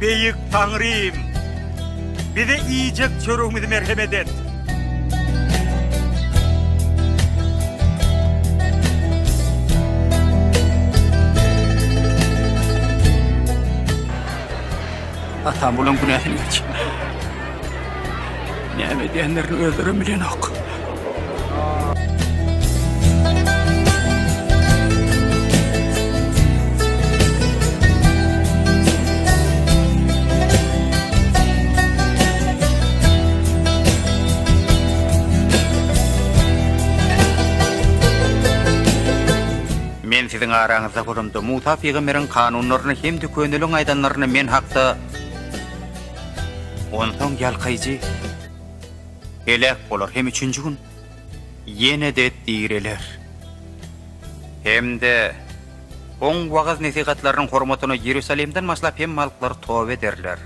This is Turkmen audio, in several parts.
Beýik Taňrym! Bize iýjek çöregimizi merhemet et! Atam bulaň günäsini geç. Näme edýänlerini özlerem bilenok. Men siziň araňyzda bolamda, Musa pygamberiň kanunlaryny hem-de köneliň aýdanlaryny men hakda Onsoň ýalkaýjy heläk bolar hem üçünji gün ýene-de direler. Hem-de Oň wagyz-nesihatlarynyň hormatyna Iýerusalimden başlap hemme halklar toba ederler.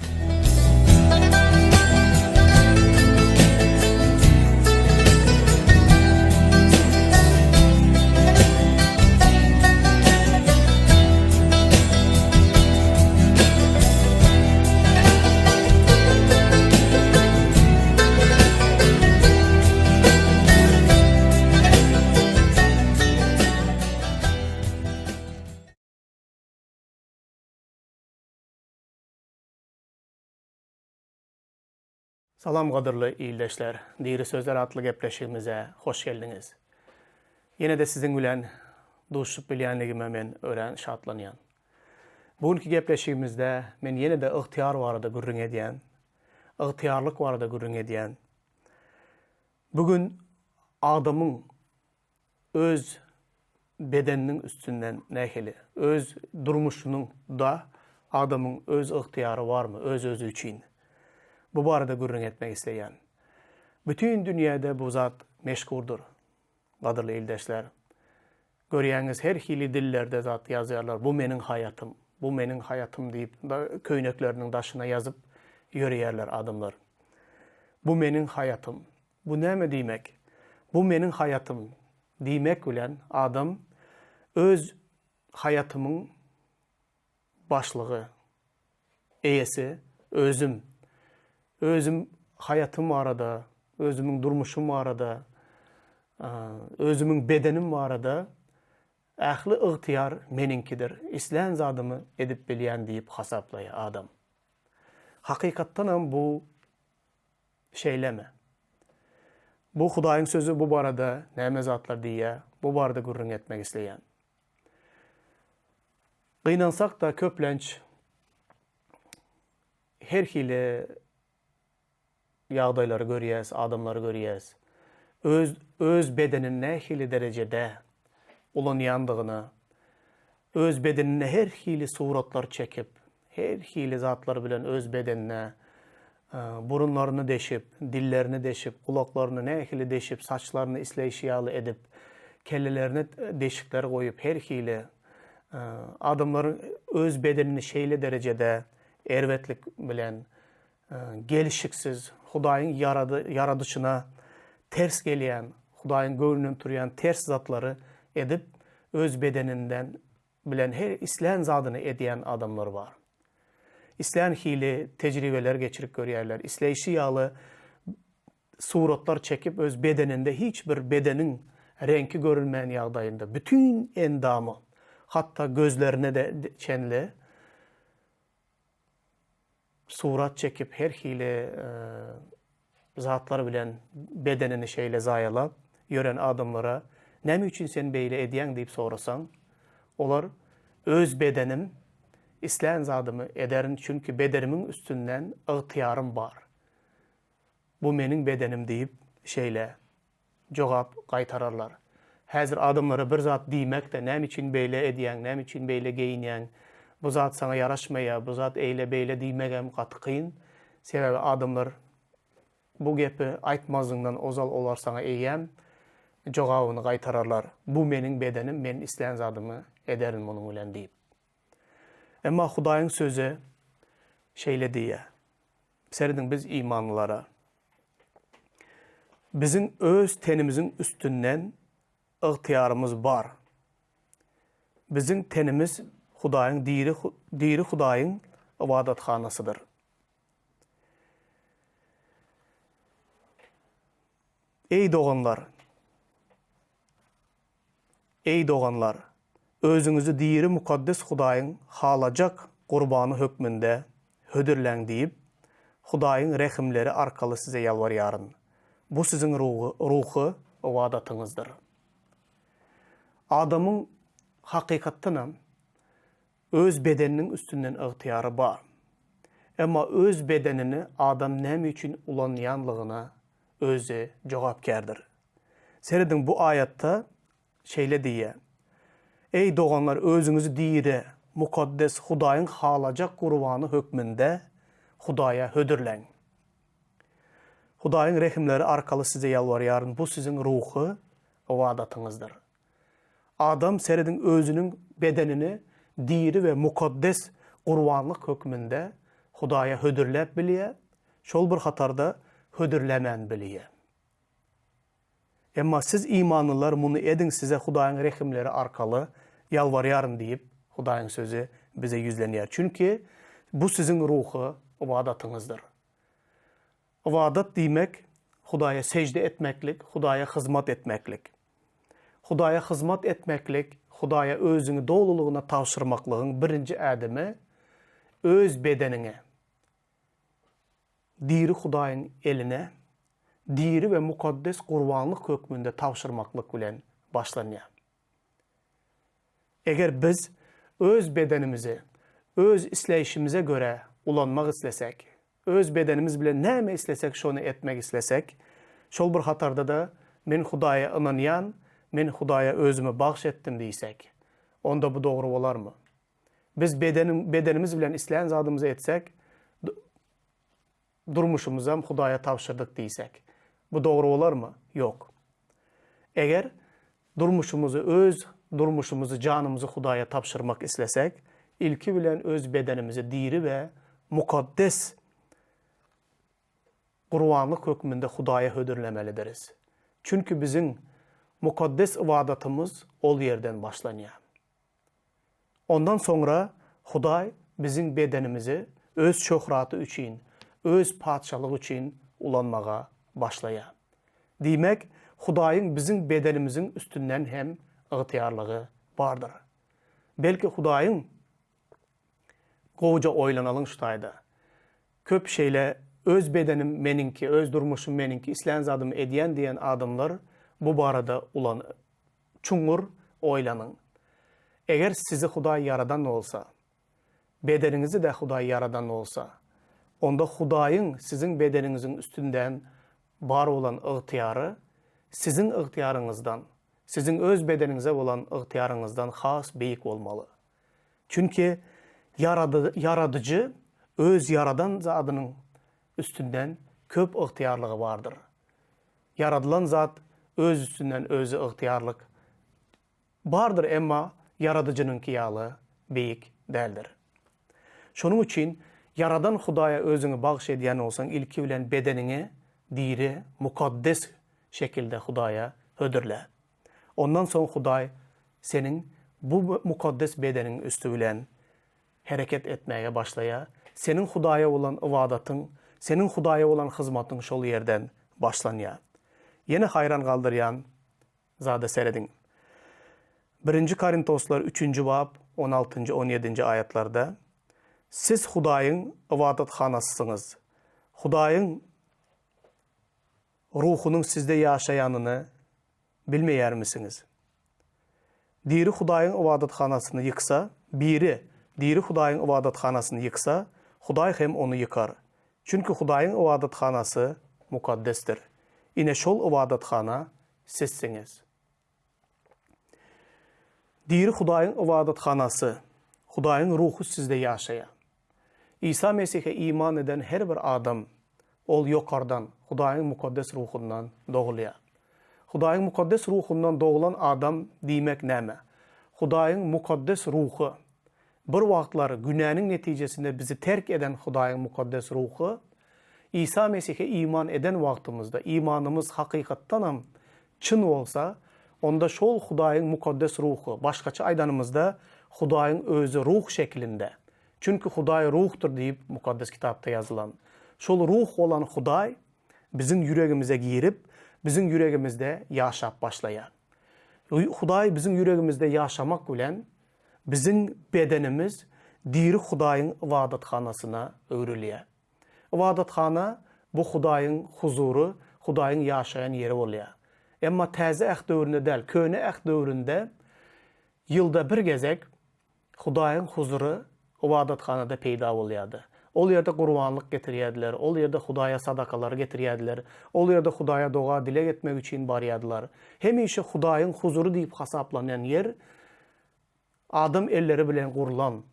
Salam gadyrly ildeşler, Diri sözler atly gepleşigimize hoş geldiňiz. Ýene-de siziň bilen duşup bilýänligime men örän şatlanýan. Bu günki gepleşigimizde men ýene-de ygtyýar barada gürrüň edýän, ygtyýarlyk barada gürrüň edýän. Bu gün adamyň öz bedeniniň üstünden nähili, öz durmuşynyň da adamyň öz ygtyýary barmy öz-özi üçin? Bu barada gürrüň etmek isleýän. Bütin dünýäde bu zat meşhurdyr, gadyrly ildeşler. Görýäňiz her hili dillerde zat ýazýarlar, bu meniň haýatym, bu meniň haýatym diýip köýnekleriniň daşyna ýazyp ýörýärler adamlar. Bu meniň haýatym. Bu näme diýmek? Bu meniň haýatym diýmek bilen adam öz haýatymyň başlygy, eýesi özüm. Özüm haýatym barada, özümiň durmuşym barada, özümiň bedenim barada ähli ygtyýar meniňkidir, islän zadymy edip bilýän diýip hasaplaýar adam. Hakykatdanam bu Şeýlemi? Bu Hudaýyň Sözi bu barada näme zatlar diýýär? Bu barada gürrüň etmek isleýän. Gynansak-da, köplenç her hili ýagdaýlary görýäs, adamlary görýäs. Öz öz bedenini nähili derejede ulanýandygyny, öz bedenine her hili suratlar çekip, Her hili zatlar bilen öz bedenine, burunlaryny deşip, dillerini deşip, gulaklaryny nähili deşip, saçlaryny isleýşi ýaly edip, kellelerine deşikler goýup, her hili adamlaryň öz bedenini şeýle derejede erbetlik bilen gelşiksiz, Hudaýyň ýaradyşyna ters gelýän, Hudaýyň göwnünden turýan ters zatlary edip, öz bedeninden bilen her islän zadyny edýän adamlar bar. Islän hili tejribeler geçirip görýärler. Isleýşi ýaly suratlar çekip öz bedeninde hiç bir bedeniň reňki görünmeýän ýagdaýynda bütin endamy hatda gözlerine-de çenli Surat çekip her hili zatlar bilen bedenini şeýle zaýalap ýören adamlara näme üçin sen beýle edýäň diýip sorasaň, olar öz bedenim, islän zadymy ederin çünki bedenimiň üstünden ygtyýarym bar. Bu meniň bedenim diýip şeýle jogap gaýtararlar. Häzir adamlara bir zat diýmek-de, näme üçin beýle edýäň, näme üçin beýle geýinýäň, bu zat saňa ýaraşmaýar, bu zat eýle-beýle diýmegem gaty kyn. Sebäbi adamlar bu gepi aýtmazyňdan ozal olar saňa eýýäm jogabyny gaýtararlar, Bu meniň bedenim, men islän zadymy ederin munuň bilen diýip. Emma Hudaýyň Sözi şeýle diýýär. Serediň, biz imanlylara. Biziň öz tenimiziň üstünden ygtyýarymyz bar. Biziň tenimiz Hudaýyň diri diri Hudaýyň. ybadathanasydyr. Eý doganlar! Eý doganlar! Özüňizi diri mukaddes Hudaýyň halajak gurbany hökmünde hödürläň diýip, Hudaýyň rehimleri arkaly size ýalbarýaryn. Bu siziň ruhy ybadatyňyzdyr. Adamyň hakykatdanam Öz bedeniniň üstünden ygtyýary bar. Emma öz bedenini adam näme üçin ulanýanlygyna özi jogapkärdir. Serediň bu aýatda şeýle diýýär, Eý doganlar özüňizi diri, mukaddes, Hudaýyň halajak gurbany hökmünde Hudaýa hödürläň. Hudaýyň rehimleri arkaly size ýalbarýaryn, bu siziň ruhy ybadatyňyzdyr. Adam serediň özüniň bedenini diri we mukaddes gurbanlyk hökmünde Hudaýa hödürläp bilýär, şol bir hatarda hödürlemän bilýär. Emma siz imanlylar muny ediň size Hudaýyň rehimleri arkaly ýalbarýaryn diýip Hudaýyň sözi bize ýüzlenýär. Çünki bu siziň ruhy ybadatyňyzdyr. Ybadat diýmek, Hudaýa sežde etmeklik, Hudaýa hyzmat etmeklik. Hudaýa hyzmat etmeklik, Hudaýa özüňi dolulygyna tabşyrmaklygyň birinji ädimi öz bedeniňi diri Hudaýyň eline diri we mukaddes gurbanlyk hökmünde tabşyrmaklyk bilen başlanýar. Eger biz öz bedenimizi öz isleýşimize görä ulanmak islesek, öz bedenimiz bilen näme islesek şony etmek islesek, şol bir hatarda-da men Hudaýa ynanýan, men Hudaýa özümi bagş etdim diýsek, onda bu dogry bolarmy? Biz bedenimiz bilen islän zadymyzy etsek, Durmuşymyzam Hudaýa tabşyrdyk diýsek, bu dogry bolarmy? Ýok. Eger durmuşymyzy, öz durmuşymyzy, janymyzy Hudaýa tabşyrmak islesek, ilki bilen öz bedenimizi diri we mukaddes gurbanlyk hökmünde Hudaýa hödürlemelidiris. Çünki biziň mukaddes ybadatymyz ol ýerden başlanýar. Ondan soňra Hudaý biziň bedenimizi Öz şöhraty üçin, Öz Patyşalygy üçin ulanmaga başlaýar. Diýmek, Hudaýyň biziň bedenimiziň üstünden hem ygtyýarlygy bardyr. Belki Hudaýyň Gowuja oýlanalyň şu taýda. Köp şeýle öz bedenim meniňki, öz durmuşym meniňki, islän zadymy edýän diýen adamlar bu barada ulan Çuňňur oýlanyň. Eger sizi Hudaý ýaradan bolsa, bedeniňizi-de Hudaý ýaradan bolsa, onda Hudaýyň siziň bedeniňiziň üstünden bar bolan ygtyýary siziň ygtyýaryňyzdan, siziň öz bedeniňize bolan ygtyýaryňyzdan has beýik bolmaly. Çünki Ýaradyjy öz ýaradan zadynyň üstünden köp ygtyýarlygy bardyr. Ýaradylan zat öz üstünden özi ygtyýarlyk bardyr emma Ýaradyjynyňky ýaly beýik däldir. Şonuň üçin Ýaradan Hudaýa özüňi bagyş edýän bolsaň ilki bilen bedeniňi diri, mukaddes şekilde Hudaýa hödürle. Ondan soň Hudaý seniň bu mukaddes bedeniň üsti bilen hereket etmäge başlaýar. Seniň Hudaýa bolan ybadatyň, seniň Hudaýa bolan hyzmatyň şol ýerden başlanýar. Ýene haýran galdyrýan zada serediň. Birinji Korintoslar üçünji bap on altynjy, on ýedinji aýatlarda, Siz Hudaýyň ybadathanasysyňyz. Hudaýyň Ruhunyň sizde ýaşaýanyny Bilmeýärmisiňiz? Diri Hudaýyň ybadathanasyny ýyksa, biri diri Hudaýyň ybadathanasyny ýyksa, Hudaý hem ony ýykar. Çünki Hudaýyň ybadathanasy mukaddesdir. Ine, şol ybadathana sizsiňiz. Diri Hudaýyň ybadathanasy, Hudaýyň Ruhy sizde ýaşaýar. Isa Mesihe iman eden her bir adam, ol ýokardan, Hudaýyň Mukaddes Ruhundan dogulýar. Hudaýyň Mukaddes Ruhundan doglan adam diýmek näme? Hudaýyň Mukaddes Ruhy, bir wagtlar günäniň netijesinde bizi terk eden Hudaýyň Mukaddes Ruhy, Isa Mesihe iman eden wagtymyzda, imanymyz hakykatdanam çyn bolsa, onda şol Hudaýyň Mukaddes Ruhy, başgaça aýdanymyzda, Hudaýyň Özi Ruh şekilinde. Çünki Hudaý ruhdur diýip Mukaddes Kitapda ýazylan. Şol ruh bolan Hudaý biziň ýüregimize girip, biziň ýüregimizde ýaşap başlaýar. Hudaý biziň ýüregimizde ýaşamak bilen biziň bedenimiz diri Hudaýyň ybadathanasyna öwrülýär. Ybadathana bu Hudaýyň huzury, Hudaýyň ýaşaýan ýeri bolýar. Emma Täze Äht döwründe däl, Köne Äht döwründe ýylda bir gezek Hudaýyň huzury ybadathanada peýda bolýardy. Ol ýerde gurbanlyk getirýärdiler, ol ýerde Hudaýa sadakalary getirýärdiler, ol ýerde Hudaýa doga-dileg etmek üçin barýardylar. Hemişe Hudaýyň huzury diýip hasaplanýan ýer adam elleri bilen gurlan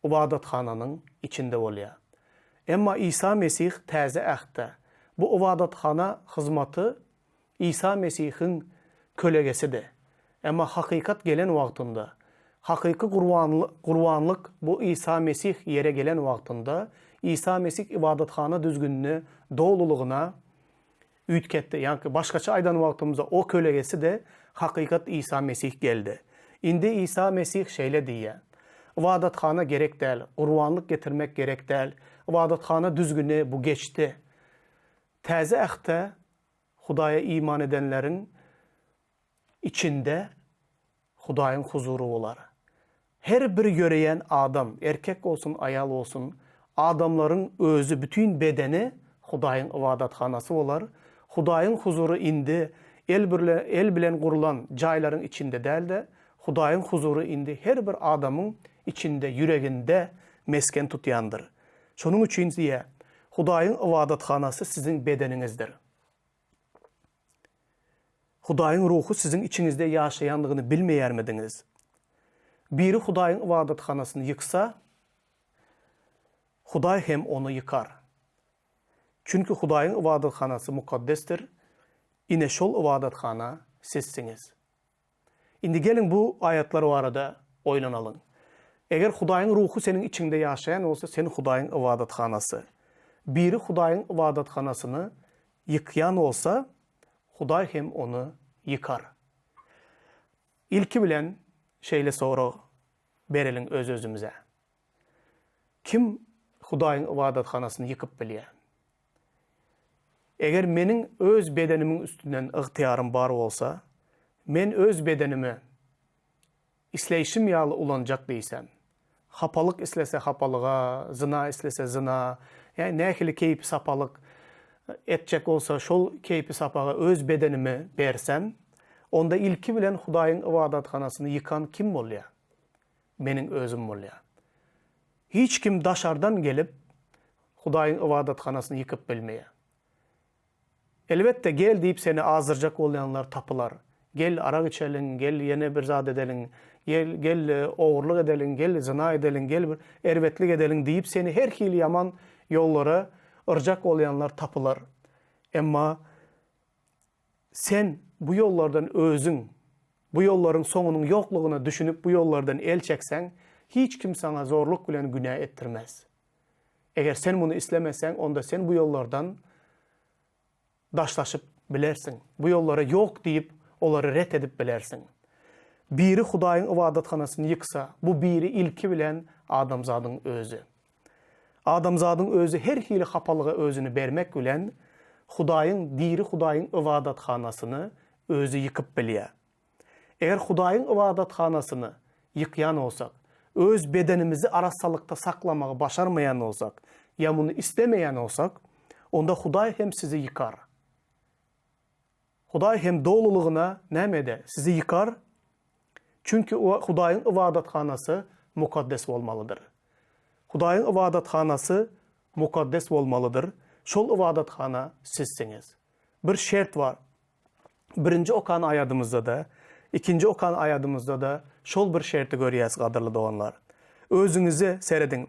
ybadathananyň içinde bolýar. Emma Isa Mesih Täze Ähtde bu ybadathana hyzmaty Isa Mesihiň kölegesidi. Emma hakykat gelen wagtynda, hakyky gurbanlyk bu Isa Mesih ýere gelen wagtynda, Isa Mesih ybadathana düzgünini dolulygyna üýtgetdi. Ýagny başgaça aýdan wagtymyzda o kölegesi-de hakykat Isa Mesih geldi. Indi Isa Mesih şeýle diýýär, Ybadathana gerek däl, gurbanlyk getirmek gerek däl, ybadathana düzgüni bu geçdi. Täze Ähtde Hudaýa iman edenleriň içinde Hudaýyň huzury bolar. Her bir ýöreýän adam, erkek bolsun, aýal bolsun, adamlaryň özi, bütin bedeni Hudaýyň ybadathanasy bolar. Hudaýyň huzury indi el birle el bilen gurlan jaýlaryň içinde däl-de, Hudaýyň huzury indi her bir adamyň içinde, ýüreginde mesgen tutýandyr. Şonuň üçin diýýär, Hudaýyň ybadathanasy siziň bedeniňizdir. Hudaýyň Ruhy siziň içiňizde ýaşaýandygyny bilmeýärmidiňiz? Biri Hudaýyň ybadathanasyny ýyksa, Hudaý hem ony ýykar. Çünki Hudaýyň ybadathanasy mukaddesdir, ine şol ybadathana sizsiňiz. Indi geliň bu aýatlar barada oýlanalyň. Eger Hudaýyň Ruhy seniň içiňde ýaşaýan bolsa, sen Hudaýyň ybadathanasy. Biri Hudaýyň ybadathanasyny ýykýan bolsa, Hudaý hem ony ýykar. Ilki bilen şeýle sorag bereliň öz-özümize. Kim Hudaýyň ybadathanasyny ýykyp bilýär? Eger meniň öz bedenimiň üstünden ygtyýarym bar bolsa, men öz bedenimi isleýşim ýaly ulanjak diýsem, hapalyk islese hapalyga, zyna islese zyna, ýa nähili keýpi-sapalyk etjek bolsa şol keýpi-sapaga öz bedenimi bersem, onda ilki bilen Hudaýyň ybadathanasyny ýykan kim bolýar? Meniň özüm bolýar. Hiç kim daşardan gelip, Hudaýyň ybadathanasyny ýykyp bilmeýär. Elbetde, gel diýip seni azdyrjak bolýanlar tapylar. Gel, arak içeliň, gel, ýene bir zat edeliň, gel, gel, ogurlyk edeliň, gel, zyna edeliň, gel, bir erbetlik edeliň diýip seni her hili ýaman ýollara yrjak bolýanlar tapylar. Emma Sen bu ýollardan özüň, bu ýollaryň soňunyň ýoklugyna düşünip bu ýollardan el çekseň, hiç kim saňa zorluk bilen günä etdirmez. Eger sen muny islemeseň, onda sen bu ýollardan daşlaşyp bilersiň. Bu ýollara ýok diýip, olary ret edip bilersiň. Biri Hudaýyň ybadathanasyny ýyksa, bu biri ilki bilen adamzadyň özi. Adamzadyň özi her hili hapalyga özüni bermek bilen, Hudaýyň, diri Hudaýyň ybadathanasyny özi ýykyp bilýär. Eger Hudaýyň ybadathanasyny ýykýan bolsak, öz bedenimizi arassalykda saklamagy başarmaýan bolsak, ýa muny islemeýän bolsak, onda Hudaý hem sizi ýykar. Hudaý hem dolulygyna näme eder? Sizi ýykar. Çünki Hudaýyň ybadathanasy mukaddes bolmalydyr. Hudaýyň ybadathanasy mukaddes bolmalydyr. Şol ybadathana sizsiňiz. Bir şert bar. Birinji okan aýadymyzda-da, ikinji okan aýadymyzda-da şol bir şerti görýäs, gadyrly doganlar. Özüňize serediň.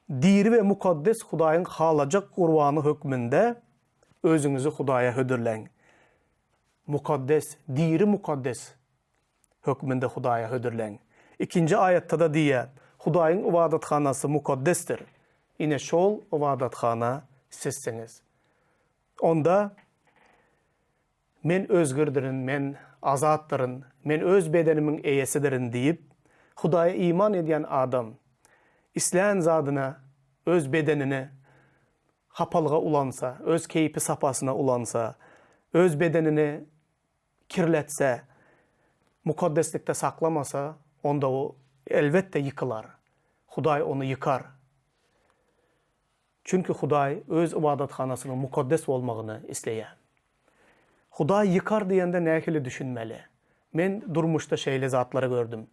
Diri we mukaddes Hudaýyň halajak gurbany hökmünde Özüňizi Hudaýa hödürläň. Mukaddes, diri mukaddes hökmünde Hudaýa hödürläň. Ikinji aýatda-da diýýär, Hudaýyň ybadathanasy mukaddesdir. Ine, şol ybadathana sizsiňiz. Onda Men özgürdirin, men azatdyryn, men öz bedenimiň eýesidirin diýip, Hudaýa iman edýän adam. islän zadyna öz bedenini hapalyga ulansa, öz keýpi-sapasyna ulansa, öz bedenini kirletse, mukaddeslikde saklamasa, onda o elbetde ýykylar. Hudaý ony ýykar. Çünki Hudaý öz ybadathanasynyň mukaddes bolmagyny isleýär. Hudaý ýykar diýende nähili düşünmeli? Men durmuşda şeýle zatlary gördüm.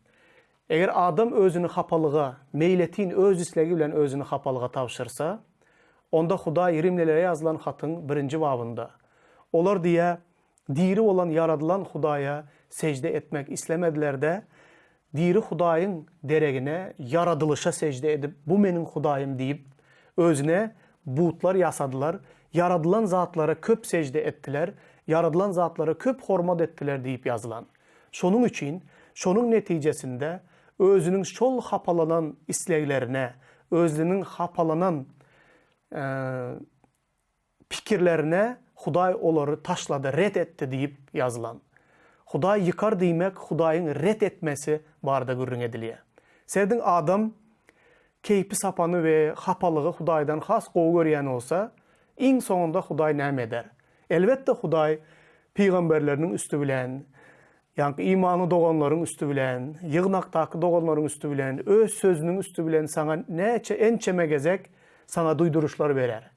Eger adam özüni hapalyga, meýletin öz islegi bilen özüni hapalyga tabşyrsa, onda Hudaý Rimlilere ýazylan hatyň birinji babynda, Olar diýýär, diri bolan ýaradylan Hudaýa sežde etmek islemediler-de, diri Hudaýyň deregine ýaradylyşa sežde edip, bu meniň Hudaýym diýip, özüne butlar ýasadylar, ýaradylan zatlara köp sežde etdiler, ýaradylan zatlara köp hormat etdiler diýip ýazylan. Şonuň üçin, şonuň netijesinde özüniň şol hapalanan isleglerine, özüniň hapalanan pikirlerine Hudaý olary taşlady, ret etdi diýip ýazylan. Hudaý ýykar diýmek Hudaýyň ret etmesi barada gürrüň edilýär. Serediň adam keýpi-sapany we hapalygy Hudaýdan has gowy görýän bolsa, iň soňunda Hudaý näme eder? Elbetde Hudaý pygamberleriniň üsti bilen, ýaňky imanly doganlaryň üsti bilen, ýygnakdaky doganlaryň üsti bilen, öz sözüniň üsti bilen saňa näçe ençeme gezek saňa duýduryşlar berer.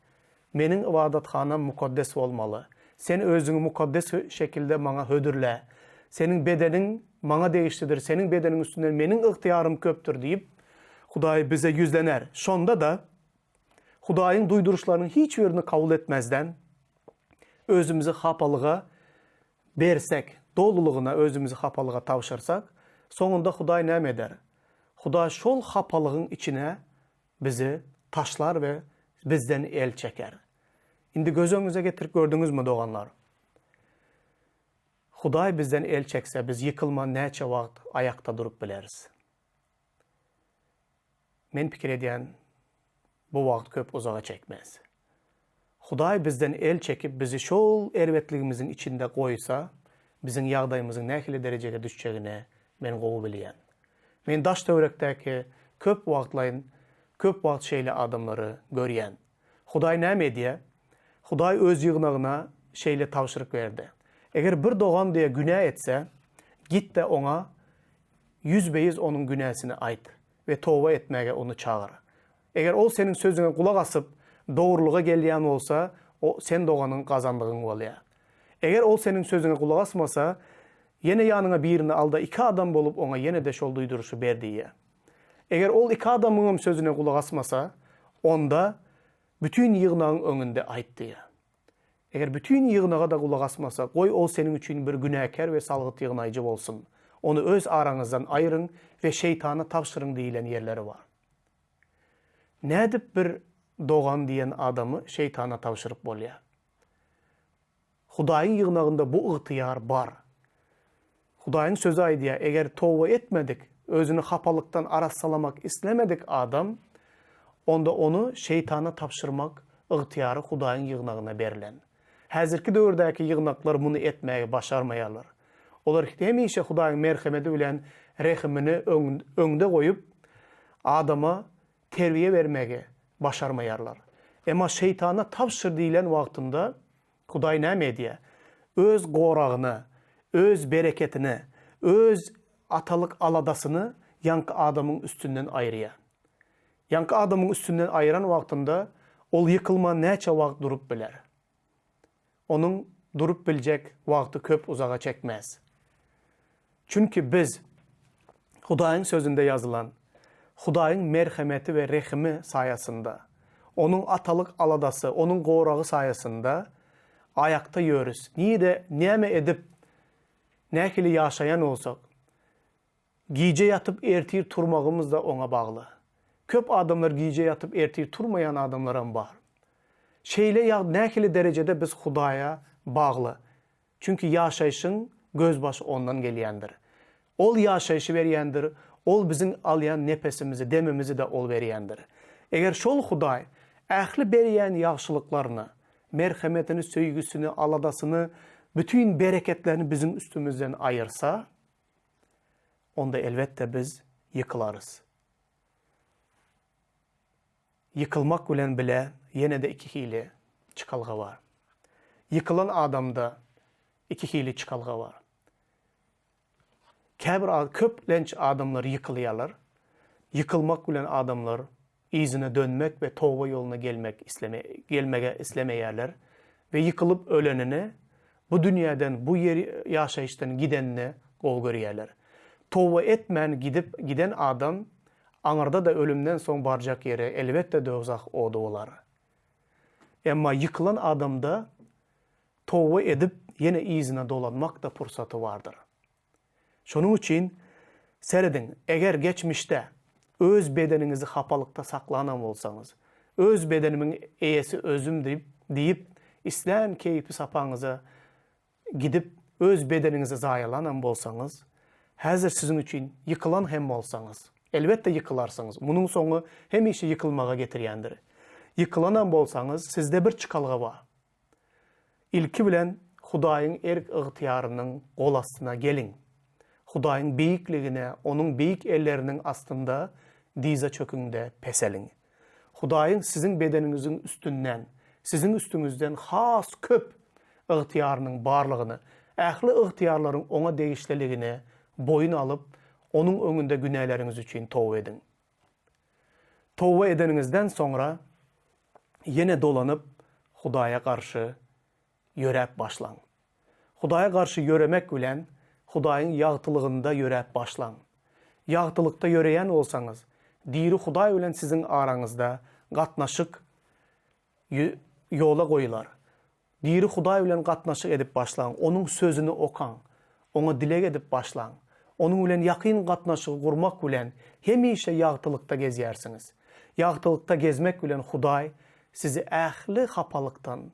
Meniň ybadathanam mukaddes bolmaly. Sen özüňi mukaddes şekilde maňa hödürle. Seniň bedeniň Maňa degişlidir, seniň bedeniň üstünden Meniň ygtyýarym köpdür diýip, Hudaý bize ýüzlener. Şonda-da, Hudaýyň duýduryşlarynyň hiç birini kabul etmezden, özümizi hapalyga bersek, dolulygyna özümizi hapalyga tabşyrsak, soňunda Hudaý näme eder? Hudaý şol hapalygyň içine bizi taşlar we bizden el çeker. Indi göz öňüňize getirip gördüňizmi, doganlar? Hudaý bizden el çekse, biz ýykylman näçe wagt aýakda durup bileris? Men pikir edýän, bu wagt köp uzaga çekmez. Hudaý bizden el çekip, bizi şol erbetligimiziň içinde goýsa, biziň ýagdaýymyzyň nähili derejege düşjegini men gowy bilýän. Men daş-töwerekdäki köp wagtlaýyn, köp wagt şeýle adamlary görýän. Hudaý näme edýär? Hudaý öz ýygnagyna şeýle tabşyryk berdi, Eger bir dogan diýe günä etse, git-de oňa ýüzbe-ýüz onuň günäsini aýt we toba etmäge ony çagyr. Eger ol seniň sözüňe gulak asyp, dogrulyga gelýän bolsa, o sen doganyňy gazandygyň bolýar. Eger ol seniň sözüňe gulak asmasa, ýene ýanyňa birini al-da, iki adam bolup oňa ýene-de şol duýduryşy ber diýýär. Eger ol iki adamyňam sözüne gulak asmasa, onda bütin ýygnagyň öňünde aýt diýýär. Eger bütin ýygnaga-da gulak asmasa, goý ol seniň üçin bir günäkär we salgyt ýygnaýjy bolsun. Ony öz araňyzdan aýryň we şeýtana tabşyryň diýlen ýerleri bar. Nädip bir dogan diýen adamy şeýtana tabşyryp bolýar? Hudaýyň ýygnagynda bu ygtyýar bar. Hudaýyň Sözi aýdýar, eger toba etmedik, özüni hapalykdan arassalamak islemedik adam, onda ony şeýtana tabşyrmak ygtyýary Hudaýyň ýygnagyna berlen. Häzirki döwürdäki ýygnaklar muny etmäge başarmaýarlar. Olar hemişe Hudaýyň merhemedi bilen rehimini öňde goýup, adama terbiýe bermegi başarmaýarlar. Emma şeýtana tabşyr diýlen wagtynda Hudaý näme edýär? Öz goragyny, öz bereketini, öz atalyk aladasyny ýaňky adamyň üstünden aýyrýar. Ýaňky adamyň üstünden aýyran wagtynda ol ýykylman näçe wagt durup biler? Onuň durup biljek wagty köp uzaga çekmez. Çünki biz Hudaýyň Sözünde ýazylan, Hudaýyň merhemeti we rehimi saýasynda, Onuň atalyk aladasy, Onuň goragy saýasynda aýakda ýörüs. Nirede, näme edip, nähili ýaşaýan bolsak, Gije ýatyp ertir turmagymyz-da oňa bagly. Köp adamlar gije ýatyp ertir turmaýan adamlaram bar. Şeýle ýag nähili derejede biz Hudaýa bagly. Çünki ýaşaýşyň gözbaşy ondan gelýändir. Ol ýaşaýşy berýändir, ol biziň alýan nepesimizi, demimizi-de ol berýändir. Eger şol Hudaý ähli berýän ýagşylyklaryny, merhemetini, söýgüsini, aladasyny, bütin bereketlerini biziň üstümizden aýyrsa, onda elbetde biz ýykylarys. Ýykylmak bilen bile ýene-de iki hili çykalga bar. Ýykylan adamda iki hili çykalga bar. Käbir köplenç adamlar ýykylýarlar. Ýykylmak bilen adamlar yzyna dönmek we toba ýoluna gelmek isleme gelmege islemeýärler we ýykylyp ölenini bu dünýäden bu ýer ýaşaýyşdan gidenini gowy görýärler. Toba etmän gidip giden adam aňyrda-da ölümden soň barjak ýeri elbetde dowzah ody bolar. Emma ýykylan adamda toba edip ýene yzyna dolanmak-da pursaty bardyr. Şonuň üçin, serediň, eger geçmişde öz bedeniňizi hapalykda saklanam bolsaňyz, öz bedenimiň eýesi özüm diýip, diýip, islän keýpi-sapaňyza gidip, öz bedeniňizi zaýalanam bolsaňyz, häzir siziň üçin ýykylan hem bolsaňyz, elbetde ýykylarsyňyz, munuň soňy hemişe ýykylmaga getirýändir. Ýykylanam bolsaňyz, sizde bir çykalga bar. Ilki bilen Hudaýyň erk-ygtyýarynyň gol astyna geliň. Hudaýyň beýikligine, Onuň beýik elleriniň astynda dyza çöküň-de peseliň. Hudaýyň siziň bedeniňiziň üstünden, siziň üstüňizden has köp ygtyýarynyň barlygyny, ähli ygtyýarlaryň Oňa degişliligini boýun alyp, Onuň öňünde günäleriňiz üçin toba ediň. Toba edeniňizden soňra ýene dolanyp Hudaýa garşy ýöräp başlaň. Hudaýa garşy ýöremek bilen Hudaýyň ýagtylygynda ýöräp başlaň. Ýagtylykda ýöreýän bolsaňyz, diri Hudaý bilen siziň araňyzda gatnaşyk ýola goýular. Diri Hudaý bilen gatnaşyk edip başlaň, Onuň Sözüni okaň, Oňa dileg edip başlaň. Onuň bilen ýakyn gatnaşygy gurmak bilen hemişe ýagtylykda gezýärsiňiz. Ýagtylykda gezmek bilen Hudaý sizi ähli hapalykdan,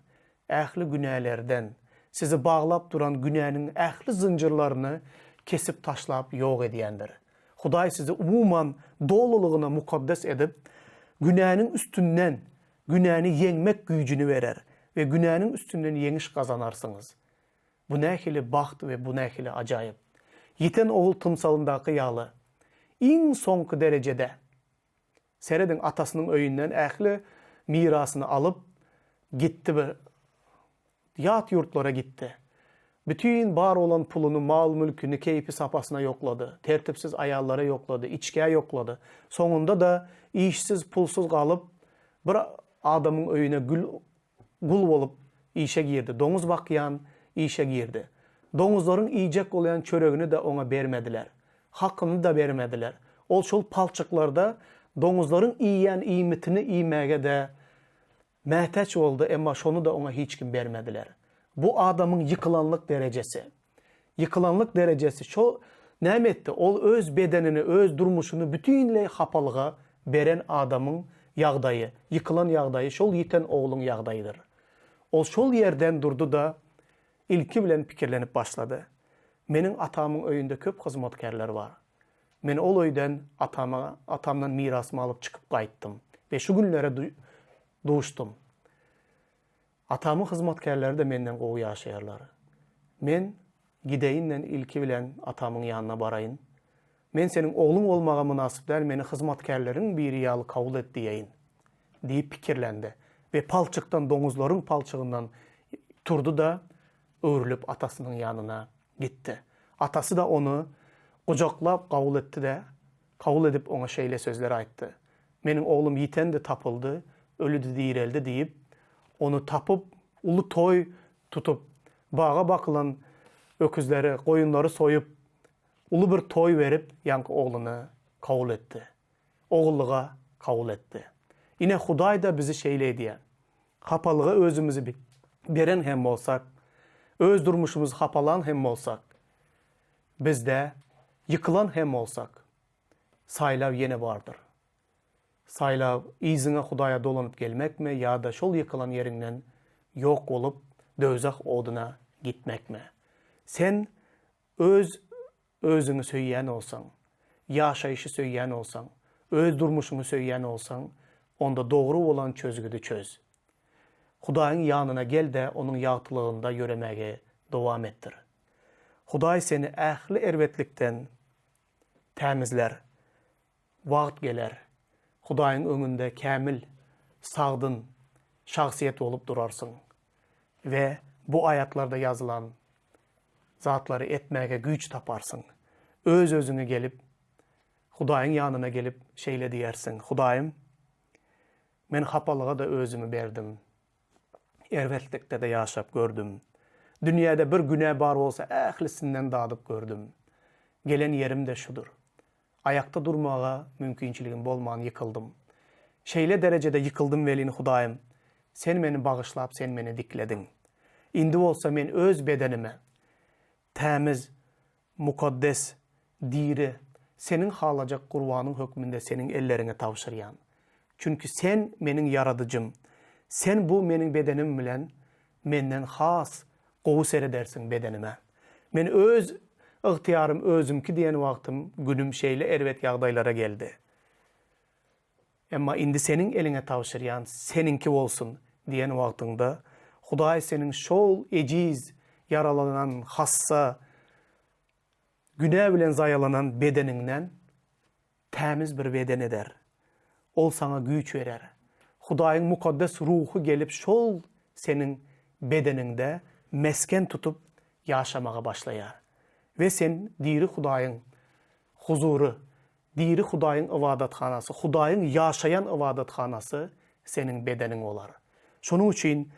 ähli günälerden, sizi baglap duran günäniň ähli zynjyrlaryny kesip taşlap ýok edýändir. Hudaý sizi umuman dolulygyna mukaddes edip, günäniň üstünden Günäni ýeňmek güýjüni berer we günäniň üstünden ýeňiş gazanarsyňyz. Bu nähili bagt we bu nähili ajaýyp! Ýiten ogul tymsalyndaky ýaly, iň soňky derejede, serediň, atasynyň öýünden ähli mirasyny alyp gitdi bir Ýat ýurtlara gitdi. Bütin bar bolan puluny, mal-mülküni keýpi-sapasyna ýoklady. Tertipsiz aýallara ýoklady, içgä ýoklady. Soňunda-da işsiz, pulsuz galyp, bir adamyň öýüne gül, gul bolup işe girdi. Doňuz bakýan işe girdi. Doňuzlaryň iýjek bolýan çöregini-de oňa bermediler. Hakyny-da bermediler. Ol şol palçyklarda doňuzlaryň iýýän iýmitini iýmäge-de Mätäç boldy, emma şony-da oňa hiç kim bermediler. Bu adamyň ýykylanlyk derejesi. Ýykylanlyk derejesi şo näme etdi? Ol öz bedenini, öz durmuşyny bütinleý hapalyga beren adamyň ýagdaýy, ýykylan ýagdaýy şol ýiten ogluň ýagdaýydyr. Ol şol ýerden durdy-da, ilki bilen pikirlenip başlady. Meniň atamyň öýünde köp hyzmatkärler bar. Men ol öýden atama, atamdan mirasymy alyp çykyp gaýtdym we şu günlere duşdum. Atamyň hyzmatkärleri-de menden gowy ýaşaýarlar. Men gideýin-den ilki bilen atamyň ýanyna baraýyn. Men seniň ogluň bolmaga mynasyp däl, meni hyzmatkärleriň biri ýaly kabul et diýeýin. Diýip pikirlendi we palçykdan, doňuzlaryň palçygyndan turdy-da, öwrülip atasynyň ýanyna gitdi. Atasy-da ony gujaklap kabul etdi-de, kabul edip oňa şeýle sözleri aýtdy, Meniň oglum ýitendi tapyldy, ölüdi direldi diýip, ony tapyp, uly toý tutup, baga bakylan öküzleri, goýunlary soýup, uly bir toý berip, ýaňky ogluny kabul etdi. Ogullyga kabul etdi. Ine, Hudaý-da bizi şeýle edýär. Hapalyga özümizi beren hem bolsak, öz durmuşymyzy hapalan hem bolsak, bizde ýykylan hem bolsak, saýlaw ýene bardyr. Saýlaw, yzyňa Hudaýa dolanyp gelmekmi ýa-da şol ýykylan ýeriňden ýok bolup, döwzah oduna gitmekmi? Sen öz Özüňi söýýän bolsaň, ýaşaýşy söýýän bolsaň, öz durmuşyňy söýýän bolsaň, onda dogry bolan çözgüdi çöz. Hudaýyň ýanyna gel-de, Onuň ýagtylygynda ýöremäge dowam etdir. Hudaý seni ähli erbetlikden tämizlär. Wagt geler, Hudaýyň öňünde kämil. sagdyn şahsyýet bolup durarsyň we bu aýatlarda ýazylan zatlary etmäge güýç taparsyň. Öz-özüňe gelip, Hudaýyň ýanyna gelip şeýle diýersiň, Hudaýym, men hapalyga-da özümi berdim, erbetlikde-de ýaşap gördüm. Dünýäde bir günä bar bolsa ählisinden dadyp gördüm. Gelen ýerim-de şudur. Aýakda durmaga mümkinçiligim bolman ýykyldym. Şeýle derejede ýykyldym welin Hudaýym, Sen meni bagyşlap Sen meni diklediň. Indi bolsa men öz bedenime tämiz, mukaddes, diri, Seniň halajak gurbanyň hökmünde Seniň elleriňe tabşyrýan. Çünki Sen meniň Ýaradyjym. Sen bu meniň bedenim bilen menden has gowy seredersiň bedenime. Men öz ygtyýarym özümki diýen wagtym günüm şeýle erbet ýagdaýlara geldi. Emma indi seniň eliňe tabşyrýan seniňki bolsun diýen wagtyňda Hudaý seniň şol ejiz, ýaralanan, hassa, günä bilen zaýalanan bedeniňden tämiz bir beden eder. Ol saňa güýç berer. Hudaýyň mukaddes ruhy gelip şol seniň bedeniňde mesgen tutup ýaşamaga başlaýar. We sen diri Hudaýyň huzury, diri Hudaýyň ybadathanasy, Hudaýyň ýaşaýan ybadathanasy seniň bedeniň bolar. Şonuň üçin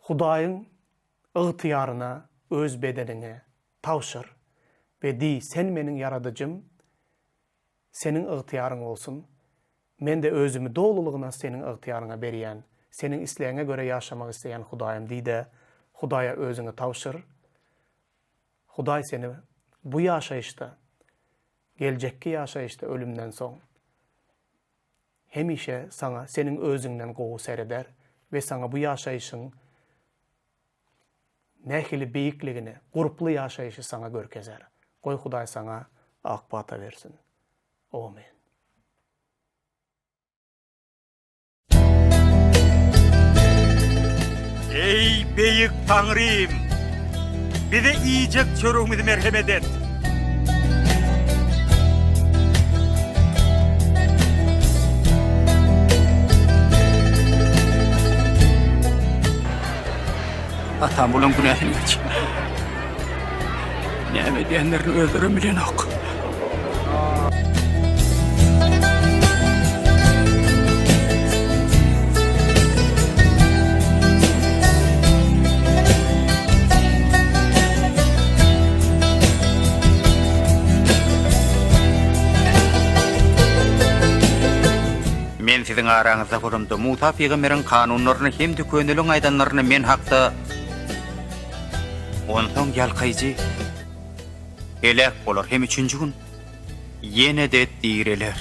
Hudaýyň ygtyýaryna öz bedeniňi tabşyr we diý, Sen meniň Ýaradyjym, Seniň ygtyýaryň bolsun. Men-de özümi dolulygyna Seniň ygtyýaryňa berýän, Seniň islegiňe görä ýaşamak isleýän Hudaýym diý-de, Hudaýa özüňi tabşyr. Hudaý seni bu ýaşaýyşda, geljekki ýaşaýyşda ölümden soň, hemişe saňa seniň özüňden gowy sereder we saňa bu ýaşaýşyň nähili beýikligini, gurply ýaşaýşy saňa görkezer. Goý Hudaý saňa ak pata bersin. Omen. Eý, beýik Taňrym! Bize iýjek çöregimizi merhemet et! Atam bulaň günäsini geç. Näme edýänlerini özlerem bilenok. Men siziň araňyzda bolamda, Musa pygamberiň kanunlaryny hem-de köneliň aýdanlaryny men hakda Onsoň ýalkaýjy heläk bolar hem üçünji gün ýene-de direler.